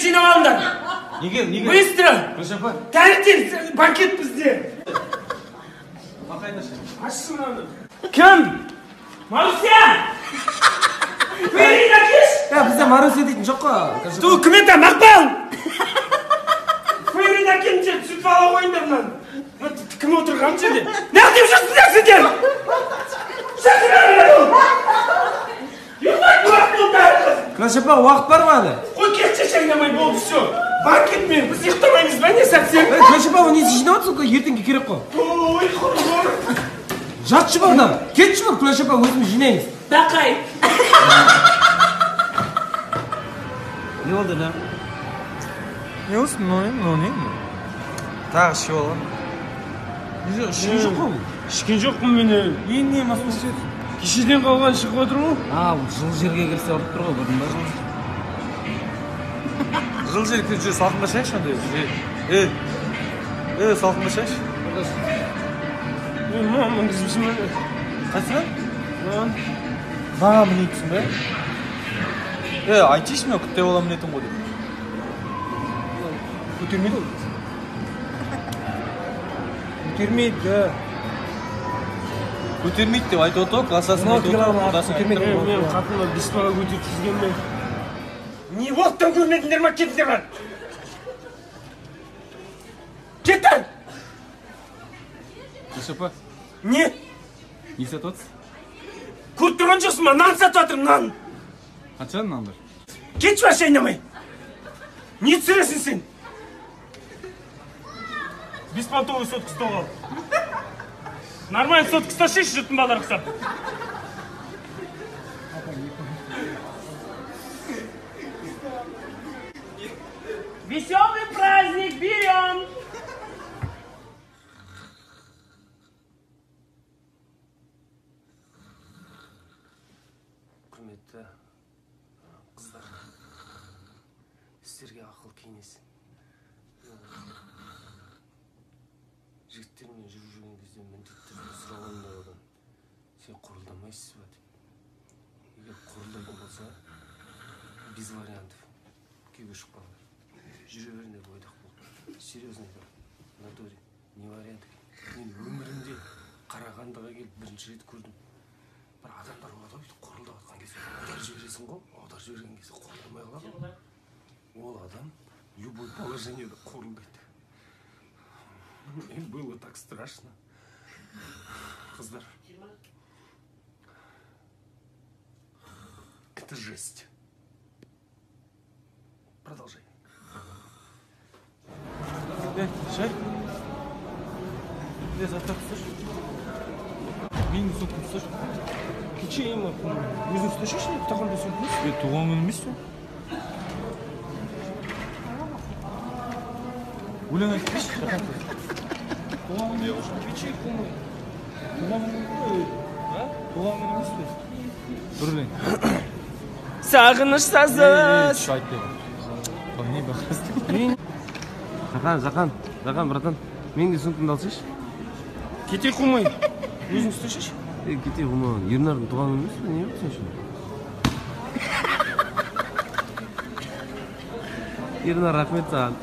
жинап алыңдар. Неге, неге? Быстро! Күләш апа. Таңертең банкет бізде. Ашшы мынаны. Кім? Маруся! Ферид әкеш! Бізде Маруся дейтін жоқ қой. Ту, кім еді? Мақпал! Ферид әкемше сүт ала қойыңдар мынаны. Кім отырған жерде? Не деп жүрсіңдер сендер? Күләш апа, уақыт бар ма әлі? Қой, кетші, шайнамай, болды, все. Банкет мен, біз ұйықтамаймыз ба, не совсем? Күләш апа, оны несі жинап отырсың, ертеңге керек қой. Ой, құрғыр. Жатшы бұнда, кетші бұл, Күләш апа, өзіміз жинаймыз. Бақай. Не болды, да? Не болсын, мынау не? Тағы ішіп алған. Ішкен жоқ қой бұл. Ішкен жоқпын мен. Енді не мас болып кетті? Кешеден қалған шығып отыр ғой. А, бұл жылы жерге кірсе ұрып тұр ғой, көрдің ба? Жылы жерге кірсе салқынға шайшы онда. Салқынға шайшы. Мен маған мінгізбесін бе? Қайсыған? Маған. Маған мінейтсің бе? Айтайыншы мен күтте бола мінетін ғой деп. Көтермейді ол. Көтермейді. Көтермейді деп айтып отыр ғой, классасын айтып отыр ғой, құдасын айтып отыр ғой. Мен қатынға 5 бала көтеріп жүрген бе? Не болды, тым көрмедіңдер ма, кетіңдер бар. Кетті! Күләш апа. Не? Не сатып отырсыз? Көріп тұрған жоқсың ба? Нан сатып жатырмын, нан. Қанша нандар? Кетші бар, шайнамай. Не түсіресің сен? Беспонтовый сотка ұстап ал. Нормально сотка ұстасайшы, жұрттың балалары ұқсап. Веселый праздник берем! Құрметті қыздар, сіздерге ақыл кеңес. Жігіттермен жүріп жүрген кезде міндетті түрде сұрап алыңдар одан. Сен қорылдамайсыз ба деп. Егер қорылдайтын болса, без вариантов. Күйеуге шықпаңдар. Жүре беріңдер бойдақ болып. Серьезно айтамын. В натуре не вариант екен. Мен өмірімде Қарағандыға келіп бірінші рет көрдім. Бір адамдар болады ғой, бүйтіп қорылдап жатқан кезде аударып жібересің ғой, аударып жіберген кезде қорылдамай қалады ғой. Ол адам любой положениеде қорылдайды. Мне было так страшно. Қыздар. Это жесть. Продолжай. Шай. Заттар ұсташы. Менің соткамды ұсташы. Кеше ема, өзің ұсташайшы, не тағамда сөйтпес? Туған күн емес пе? Өлең айтып берші, Жахан. Туған күн емес пе? Кеше қумай. Туған күн емес пе? Туған күн емес пе? Бір өлең. Сағыныш сазы. Айт деді. Не бақасың? Жахан, Жахан, Жахан, братан, менің де сумкамды алсайшы. Кете қумай. Өзің ұсташайшы. Кете қумай. Ернардың туған күні емес пе? Не болды сен үшін? Ернар, рахмет саған.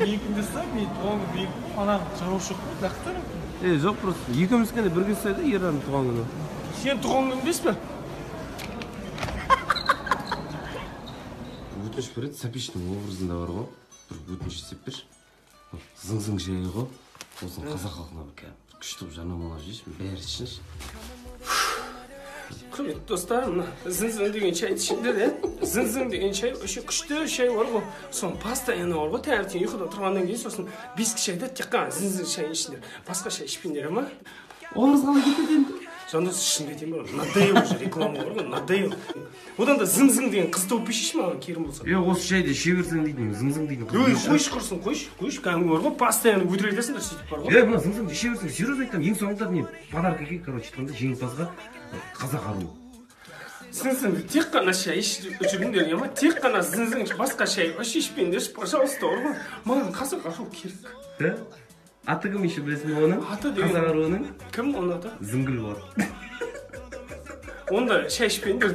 Менікінде ұста, мен туған күні, мен анам жауап жоқ қой, лақтыр. Жоқ, просто екеуміз кәне бірге ұстайды Ернардың туған күні. Сен туған күн емес пе? Өтініш бір рет Сәпештің образында бар ғой. Бір өтініш істеп берші. Зың-зың шайы ғой. Осыны қазақ халқына бір кәдімгі күшті қылып жарнамалап жіберші, бәрі ішсінші. Құрметті достар, мына зың-зың деген шайды ішіңдер, е? Зың-зың деген шай вообще күшті шай бар ғой. Соны постоянно бар ғой, таңертең ұйқыда тұрғаннан кейін сосын бескі шайды тек қана зың-зың шайын ішіңдер. Басқа шай ішпеңдер, ма? Образ қалай кетеді енді? Жандос, шынымды айтайын ба, надоел уже реклама бар ғой, надоел. Одан да зың-зың деген қыз тауып берші маған, керім болса. Осы шайды іше берсең дейтін, зың-зың дейтін қыз. Ой, қойшы құрсын, қойшы, қойшы, кәдімгі бар ғой, постоянно өтірік айтасыңдар сөйтіп бар ғой. Мына зың-зыңды іше берсең, серьезно айтамын, ең соңында не подарок екен, короче, айтқанда жеңімпазға қазақ аруы. Зың-зыңды тек қана шай ішіп жүріңдер, ма? Тек қана зың-зың, басқа шай вообще ішпеңдерші, пожалуйста, бар ғой. Маған қазақ аруы керек. Да? Аты кім еще білесің бе оның? Аты деген. Қазақ аруының? Кім оның аты? Зыңгүл болады. Онда шай ішпеңдер.